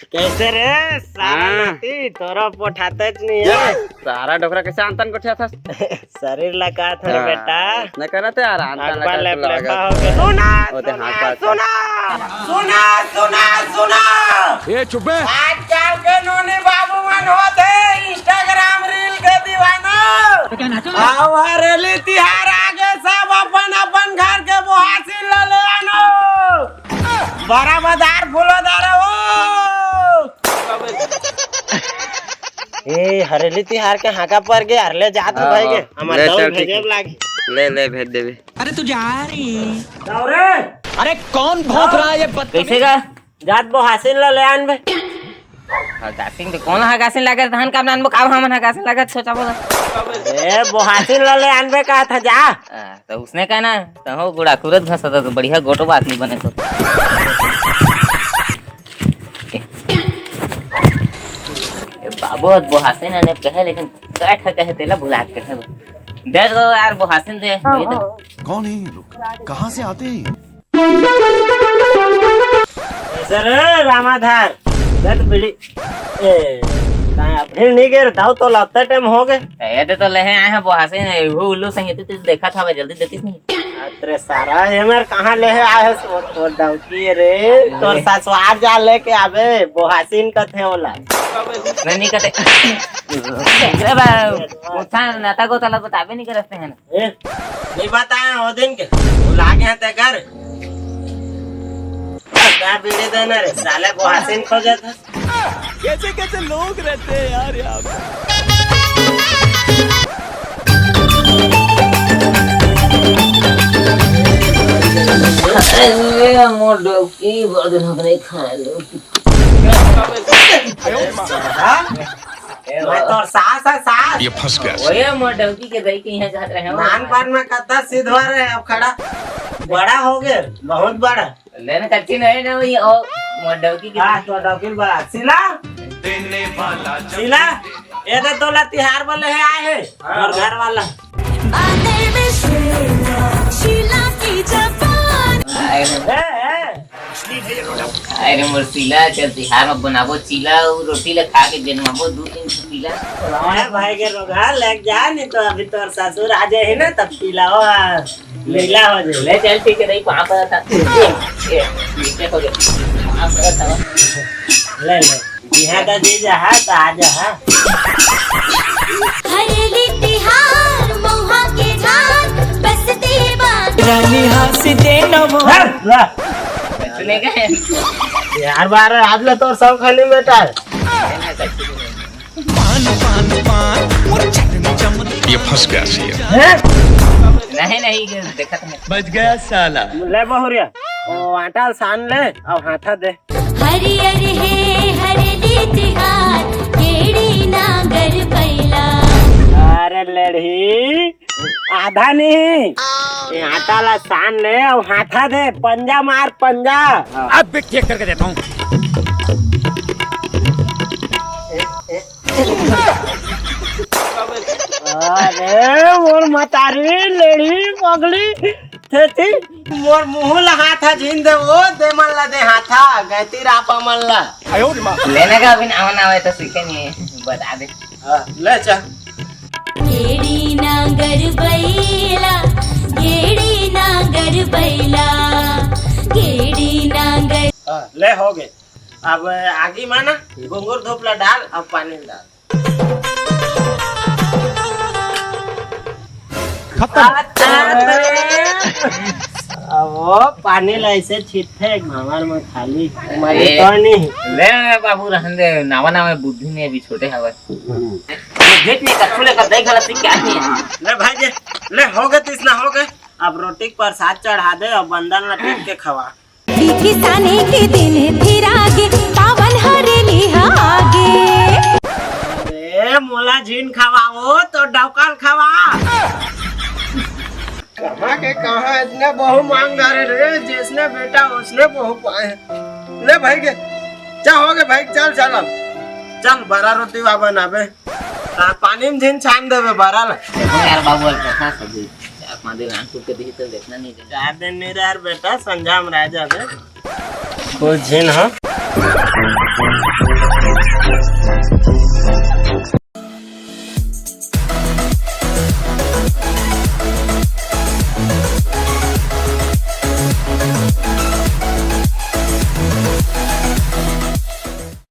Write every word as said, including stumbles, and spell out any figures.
कैसे रे सारा हाँ। नाती, तोरो पोठाते नहीं है। सारा डोकरा कैसे आंतन गोठियाथस? शरीर ला का थर हाँ, बेटा। न करत यार, आंतन अकबर लगा लेपलेपा लगा। हो गए। सुना, वो तो सुना, हाँ, सुना, सुना, सुना। ये चुप बे। आजकल के नोनी बाबू मन होते Instagram reel के दीवाना। आओ हरेली तिहार आगे, सब अपन अपन घर के बोहासी ल ले आनो। बड़ा बदार फूलो दारा हो। ए, हरेली तिहार के हाका पर गे, हरले जात हो हाँ, भाई के। हाँ। हमर ले दौड़ चल, ठीक भेजे है। लागी। ले, ले, भेज देबे। अरे तू जा रही। दौड़े। अरे कौन भौंक रहा है ये बदतमीज? कैसे का? जात बोहासिन ल ले आन बे। हगासिन तो कौन हगासिन लागत? धान काम नान बो, का हमन हगासिन लागत, सोचा बोला। ए, बोहासिन ल ले आन बे, कहा था जा। आ, तो उसने कहना, तो हो गुड़ा खुरत घसत तो बढ़िया गोटो बात नहीं बने तो। ए बाबू, बोहासिन ने कहे, लेकिन कह ठा कहे, तेला भुलात कहे। दे दो यार, बोहासिन दे, वही तो। कौन है ये लोग? कहाँ से आते हैं ये? ऐसे रे रामाधार, दे तो बीड़ी। ए, ताया भीड़ नहीं गिर, दाऊ तो लगता टाइम हो गए। ए, दे तो लेहे आए हैं, बोहासिन, वो उल्लू संगीत तुझे देखा था, जल्दी देती नहीं। अरे सारा, ये मेरे कहाँ लेहे आए हैं, सो तो डौकी रे, तोर ससुराल जा लेके आबे, बोहासिन कथे ओला। नहीं, नहीं कथे। अरे बा, उठा, नाता को तला बताबे नहीं करते हैं ना। ए, नहीं बताए ओ दिन के, बुला के हते घर। का बीड़ी देना रे, साले बोहासिन खोजत है। कैसे कैसे लोग रहते हैं यार यहाँ पे। अरे मोर डौकी, बहुत दिन हो गए खा लो। हाँ? मैं तोर सास है, सास। ये फंस गया। ओए, मोर डौकी के दाई के यहाँ जात रहे हो। नानपन में कत्ता सिधवा रहे, अब खड़ा बड़ा हो गए, बहुत बड़ा। लेने कच्ची नहीं ना हुई, ओ, मोर डौकी के हाँ, दाई। तो डौकी बड़ा। सिला? सिला? ये तो तोला तिहार वाले है, आए हैं, हाँ। और घर वाला। बातें में शीला, शीला की जबान। आए हैं। ए, ए। अरे मोर सिला, चल तिहार में बनाबो चीला, उ रोटी ला खा के जनमाबो दू तीन ठो पीला। हाँ भाई के रोगा लग जा, नहीं तो अभी तोर ससुर आ जाए ना, तब पीला हो, लीला हो जाए। ले चल ठीक है, नहीं पाँव पड़ा था। ए, ए, नीचे हो गया। पाँव पड़ा था। ले ले, बिहा दा जी जहा, तो आ जहा। हरेली तिहार, महुआ के झार, बसते बान। रानी हंस दे नमो। वाह, वाह। सुने का है? यार बार आज ले तोर सब खाली बेटा है। पान, पान, पान, मोर चटनी चमन। ये फंस गया सी है। हैं? नहीं, नहीं, ये देखा था मैं। बच गया साला। ले बहुरिया, ओ आटा सान ले, अब हाथा दे। हरियर हे हरेली तिहार, गेड़ी नांगर बैला। अरे लेढ़ी, आधा नहीं, ये आटा ला सान ले और हाथा दे, पंजा मार पंजा। अब भी ठीक करके देता हूँ। अरे मोर मतारी लेढ़ी पगली, थेती। मोर मुंह ला हाथा झिन दे, ओ दे मन ला दे हाथा, गैती रापा मन ला। लेने का अभी नावा नावा है तो सीखे नहीं है, बता दे। हाँ, ले चा। गेड़ी नांगर बैला, गेड़ी नांगर बैला, गेड़ी नांगर। हाँ, ले हो गए। अब आगी में ना घुंगुर धूप ला डाल, अब पानी डाल। खत्म। अब वो पानी ला ऐसे छीटथे एक भांवर में खाली, मरी ए, तो नहीं। ले बाबू, रहन दे, नावा नावा बुद्धि में अभी छोटे हवस। बुद्धि में कछु ले कर देख गलत क्या नहीं है। ले भाई जे, ले हो गए, तीसना हो गए। अब रोटी के प्रसाद चढ़ा दे और बंदन ला टेक के खवा। बिधिसानी के दिन फिर आगे, पावन हरेली ह आगे। ए, मोला झिन खवाओ, तो डौकल खवा। कहाँ के कहाँ इतने बहू मांग डारे रे, जिसने बेटा उसने बहू पाए। ले भाई के, जा हो गए भाई, चल, चल अब। चल, बरा रोटी वा बनाबे। हाँ, पानी में झिन छान देबे, बरा ला। देखो यार बाबू, अब कहाँ सब्जी? चार पाँच दिन आन टूट के दिही तो देखना नहीं। चार दिन नहीं रह बेटा, संझा में रह जाबे। कुछ झिन हो।